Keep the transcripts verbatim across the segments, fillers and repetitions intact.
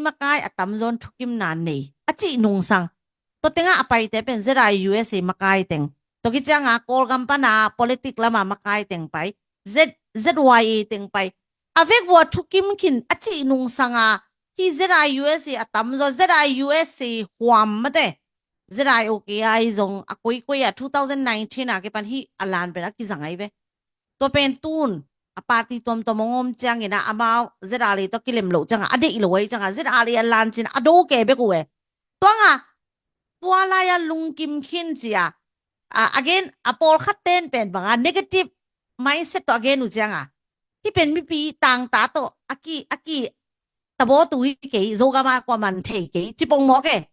makai a tamzawn thukimna nei a cih nungsang. Tua tengah a paite pen Z I U S A makai teng. Tua kicianga Kawlgam pana politik lama makai teng pai. Z, Z Y A teng pai. A vekvua thukim khin a cih nungsanga hi Z I U S A a tamzaw, Z I U S A huam mate. Z I O K I zong a koikoi a two thousand nineteen a kipan hi a lan pen a kizang ai ve. Tua pen tun a party tuamtuam hong om ciangin a amau Z R A tawh kilem loh cianga a deih lo ai cianga Z R A a lan cin a do ke bek uh e. Tuanga tua lai-a lungkim khin cia, a, again, a pawlkhat ten pen banga negative mindset tawh a gen uh cianga, hih pen mipi tangta tawh a ki, a ki tabaw tu hi kei, Zogama kuaman thei kei, cipong mawk e.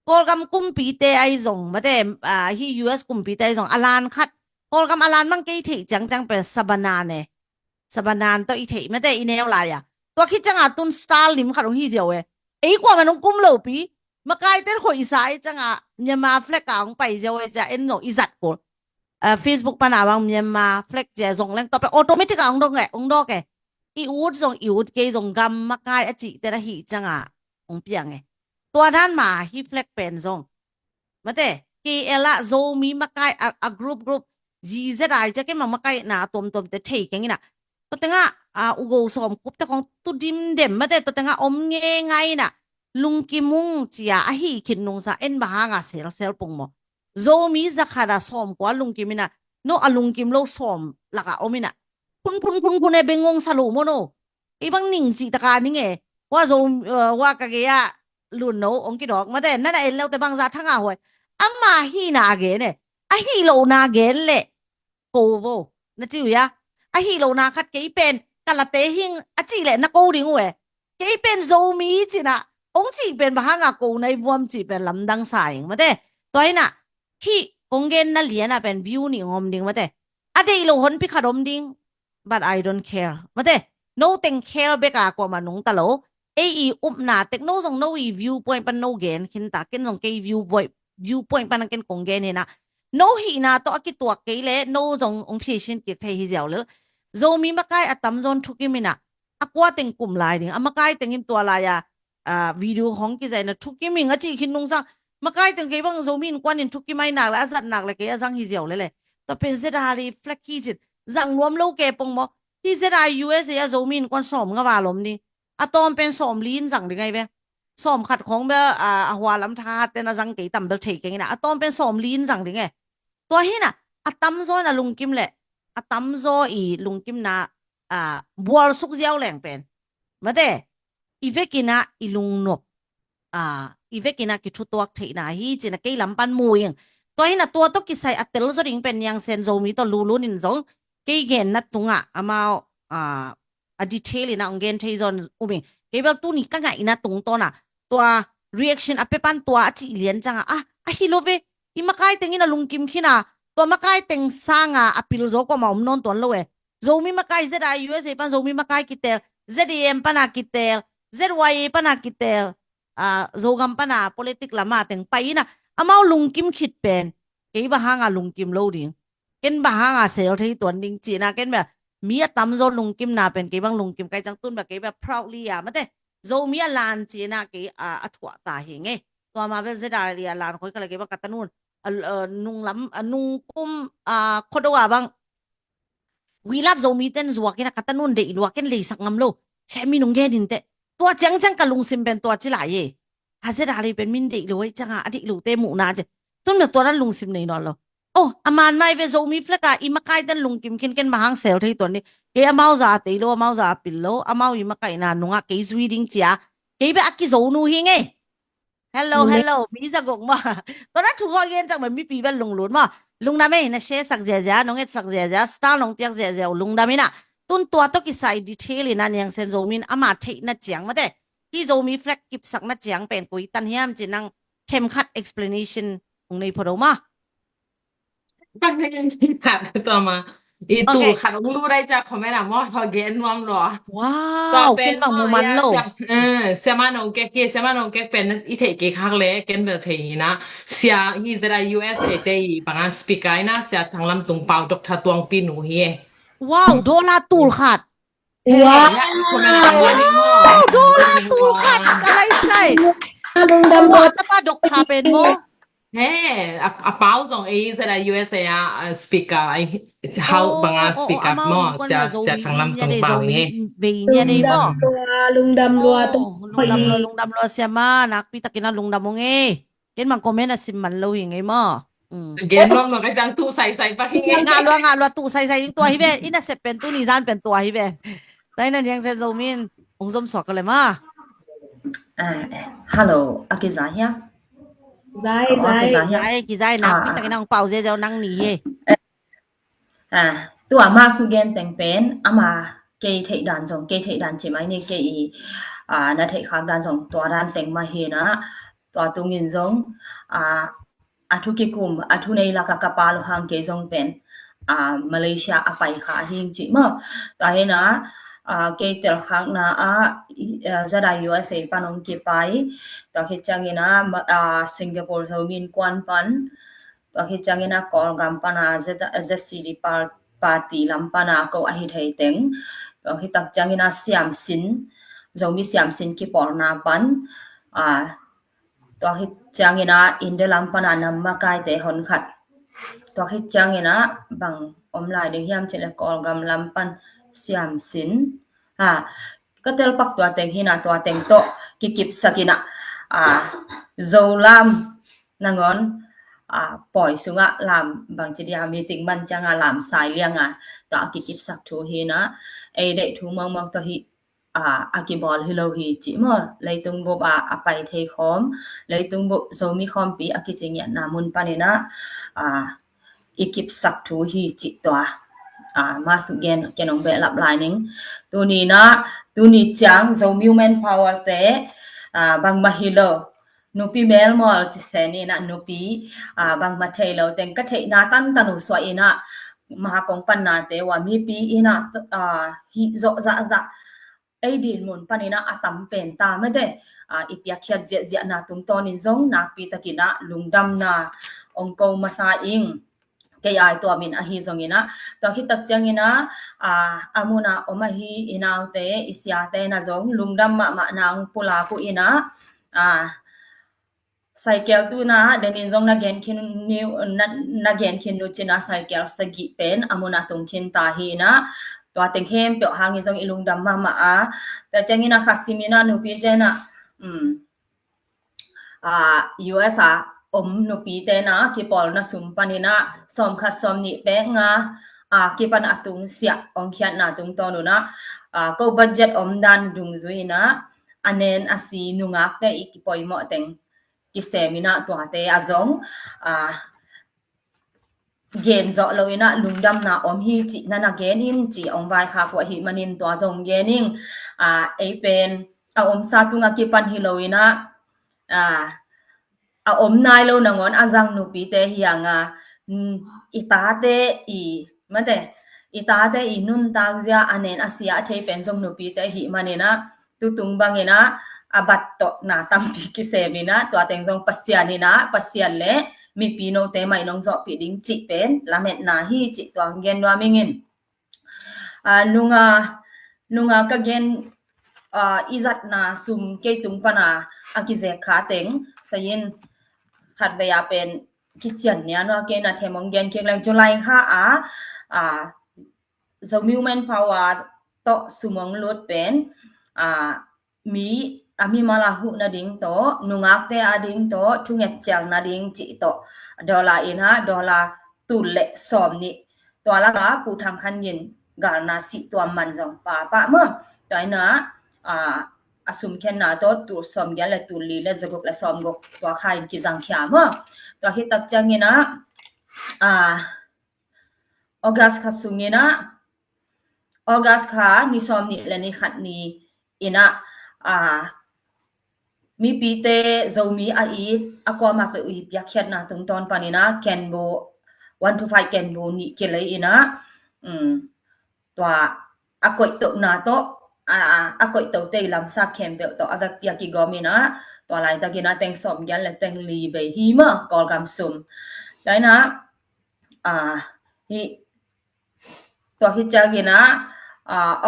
Kawlgam kumpite ai zong, mate, a, hi U S kumpite ai zong a lan khat, Kawlgam a lan mang kei theih ciangciang pen Sabanan e. Sabanan tawh i theih mate i neu lai-a. Tua khit cianga tun style lim khat hong hi ziau e. Ei kuaman hong kum lopi, makaiten khoihsa ai cianga Myanmar flag a hong pai ziau e cia en zong i zat kul. A, Facebook pana bang Myanmar flag cia zong leng tua pen automatic a hong dong e, hong dawk e. I ut zong i ut kei zong gam makai a cihte na hih cianga hong piang e. Tua dan ma hi flag pen zong. Mate, K L a Zomi makai a, a group group G Z I cia kei ma makai na tuamtuamte thei keng ina. Tua tengah, a, ugo sawm kupte kong tu dimdem mate tua tengah om ngei ngai ina. Lungkim ung cia a hi khin nungsa en bahanga selsel pung maw. Zomi zakhat a sawm kua lungkim ina. No a lungkim lo sawm laka om ina. Khun khun khun khun e bengong sa lo maw no. Kei bang ning cih taka ning e. Wa zo, uh, wa ka gei a lun no ong kidawk mate nana en leute bangza thanga huai. Ama hina a gen e. A hi lo na gen le ko vo. Na ci uh ya. A hi lo na khat kei pen ka late hing a ci le na ko ding uh e. Kei pen Zomi cina ong ci pen bahanga ko nai vuam ci pen lamdang sa ing mate. Tua ina hi kong gen na liana pen view ni ngom ding mate. A deih lo honpi khat om ding. But I don't care. Mate, no teng care beka kuama nungta lo. Ei i upna tek no zong no i viewpoint pan no gen khinta ken zong kei viewpoint, viewpoint pan ken kong gen hina. No hihna tawh a kituak kei le no zong ong pheisin kik thei hi ziau lel. Zomi makai a tamzawn thukim ina a kua teng kum lai ding a makai tengin tua lai-a a, video hong kizaina thukim ing a cih khin nungsang. Makai teng kei bang Zomi innkuan in thukim ai nak le a zat nak le kei a zang hi ziau le le. Tua pen Z R A flag hi cin zang nuam lo ke pong maw. Hi Z R A U S A a Zomi innkuan sawm nga va lom ni. A tawm pen sawm li in zang ding ai ve. Sawm khat khong bel a, a hua lam tha hat ten a zang kei tam bel thei keng ina. A tawm pen sawm li in zang ding e. Tua hina a tamzaw in a lungkim le a tamzaw i lungkimna a bual suk ziau leng pen. Mate, i vekina i lungnop, a, i vekina kithutuak theihna hi cina kei lampan mu ing. Tua hina tua tawh kisai a tel zaw ding pen Niang Sen Zomi tawh lulun in zong kei genna tungah amau, a, a detail ina ong gen thei zaw um ing. Kei bel tuni ka ngaihna tungtawna tua reaction a pepan tua a cih lian canga, a, a hi lo ve, i makai tengin a lungkim khina, tua makai teng sanga a pil zaw kuama om nawn tuan lo e. Zomi makai Z I U S A pan Zomi makai kitel, Z A M pana kitel, Z Y A pana kitel, a, Zogam pana politik lama teng pai ina amau lungkim khit pen kei bang hanga lungkim lo ding. Ken bang hanga sel thei tuan ding cina ken bia mi a tamzaw lungkimna pen kei bang lungkim kai cang tun bia kei bia proudly a mate Zomi a lan cina kei a, a thuah ta hi nge. Tua ma bia Z R A a lan khoi kala kei bang katanun a, a, nunglam a, nungkum a, khodo a bang We Love Zomi ten zuak ina katanun deih lua ken leisak ngam lo. Sia mi nung gen in te. Tua ciangciang ka lungsim pen tua ci lai e. A Z R A pen min deih lo ai cianga a deih lo te muhna ci. Tun na tua dan lungsim nei nawn lo. Oh, a man mai ve Zomi flag a i makai ten lungkim khin ken bang hang sel thei tuan ni. Kei amau za tei lo, amau za pil lo, amau i makaina nunga kei zui ding cia. Kei bia a kizo nu hi nge. Hello, hello. Mi zagok ma. Tua na thu kho gen cang ma mipi bel lunglut ma. Lungdam e na share sak ziazia, nong et sak ziazia, star nong piak ziazia, lungdam ina. Tun tua tawh kisai detail ina Niang Sen Zomi in ama theihna ciang mate. Hi Zomi flag kipsakna ciang pen koi tan hiam ci nang themkhat explanation hong nei phodo ma. Tua ma. I tu khat ong lu dai ca comment a maw thaw gen nuam lo. Wow, ken bang mu man lo. Siama nong kek hi, siama nong kek pen i theih kei khak le ken bel thei hi na. Sia hi Z I U S A te i banga speaker ina sia Thanglam Tung Pau Doctor Tuang Pi nu hi e. Wow, dollar tul khat. Wow, dollar tul khat. Ka lai Lungdam lua. Tapa dok tha pen maw? He, a, a pau zong ei zeta U S A a, a speaker, ai, hau banga speaker maw, sia, sia Thang Lam tung pau hi. Lungdam lua, lungdam lua, lungdam lua sia ma, nakpi takin a lungdam ung ei. Ken bang comment a sim man lo hi ngei maw. Gen nuam lo ka ciang tu saisai pak hi ngei. Ngah lua, ngah lua, tu saisai ding tua hi ve. I nasep pen tuni zan pen tua hi ve. Taina niang sia Zomi in ong zom suak ka le ma. Hello, a kiza hia? Zai, zai. Zai, kiza hia? Nakpi takin a ong pau ziazia nang ni hi. Tua ma su gen teng pen ama kei theih dan zong, kei theih dan ci mai ni, kei i na theih khak dan zong tua dan teng mah hi na. Tua tungin zong a thu kikum, a thu nei laka ka pa lo hang kei zong pen Malaysia a pai kha hing ci maw. Tua hi na kei tel khakna a zada U S A pan ong kipai. Tua khit ciangin a Singapore Zomi Innkuan pan, tua khit ciangin a Kawlgam pana Z, Z C D par, party lam pana ko ahi thei teng. Tua khit tak ciangin a siamsin, Zomi siamsin kipawlna pan. Tua khit ciangin a India lam pana nam makaite hon khat. Tua khit ciangin a bang om lai ding hiam cih le Kawlgam lam pan siamsin. Ka telpak tua teng hi na, tua teng tawh kikipsak in a Zo lam nangawn pawi sungah lam bangci dia meeting man cianga lam sai lianga tua a kikipsak thu hi na. Ei deih thu mawngmawng tawh hi a kibawl hi lo hi ci maw. Leitung bup a pai thei khawm, leitung bup Zomi khawmpi a kici ngiatna mun panin a i kipsak thu hi cih tua. Masu gen ken ong behlap lai ning. Tuni na, tuni ciang Zomi Women Power te bangmah hi lo. Nupi melmawl ci se ni na, nupi bangmah thei lo teng ka theihna tantan uh suah in a, ma kong panna te ua mipi in a hih zawh zahzah ei din mun panin a a tam pen ta mate. I piakkhiat ziahziahna tungtawnin zong nakpi takin a lungdamna ong ko masa ing. Kei ai tuamin ahi zongin a, tua khit tak ciangin a a muna om ahi i naute i siate na zong lungdam mahmah na ong pulak uh in a cycle tu na denin zong na gen khin ni, na gen khin nu cina cycle sagih pen a muna tung khin ta hi na. Tua teng khempeuh hangin zong i lungdam mahmah a. Tua ciangin a khasim in a nupi te na U S a om nupi te na kipawlna sum panin a sawm khat sawm nih pek nga a kipan a tung siah ong khiatna tungtawn un a ko budget om dan dungzui in a a nen a si nungakte i kipoimawh teng kisem in a tuate a zong gen zawh lo in a lungdamna om hi cih na na gen in ci ong vaikhak uh ahih manin tua zong gen ing. Ei pen a omsa tunga kipan hi lo in a a om nai lo nangawn a zang nupite hi anga i tate i mate i tate i nuntak zia a nen a sia a thei pen zong nupite hih manin a tutung bangin a a bat tawh na tampi kisem in a tua teng zong Pasian in a Pasian le mipi note mai nong zawhpih ding cih pen lametna hi cih tuang gen nuam ing in. Nunga nunga ka gen i zatna sum kei tung pana a kizek kha teng sayin khat vei a pen kician nia nua kei na themong gen kik leng July kha a Zomi Women Power tawh sumong lut pen a mi a mimal a huh nading tawh nungakte a ding tawh thunget cial nading cih tawh dollar in a dollar tul le sawm nih tua laka Pu Thang Khan Gin galna sih tuam man zong papa maw. Tua in a a sumkhenna tawh tul sawm gial le tul li le zaguk le sawm guk tua kha in kizangkhia maw. Tua hi tak ciangin a August kha sungin a August kha ni sawm nih le ni khat ni in a mipite Zomi a it a kuama pe ui piakkhiatna tungtawn panin a kenbu one to five kenbu nih kilei in a tua a koihtohna tawh a koihtohte i lamsak khempeuh tawh a vekpi a kigawm in a tua laitakin a teng sawm gial le teng li bei hi maw Kawlgam sum. Tua in a hi tua hi ciangin a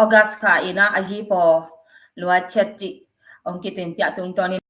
August kha in a a hi paw luat chet cih ong kitin piah tungtawn in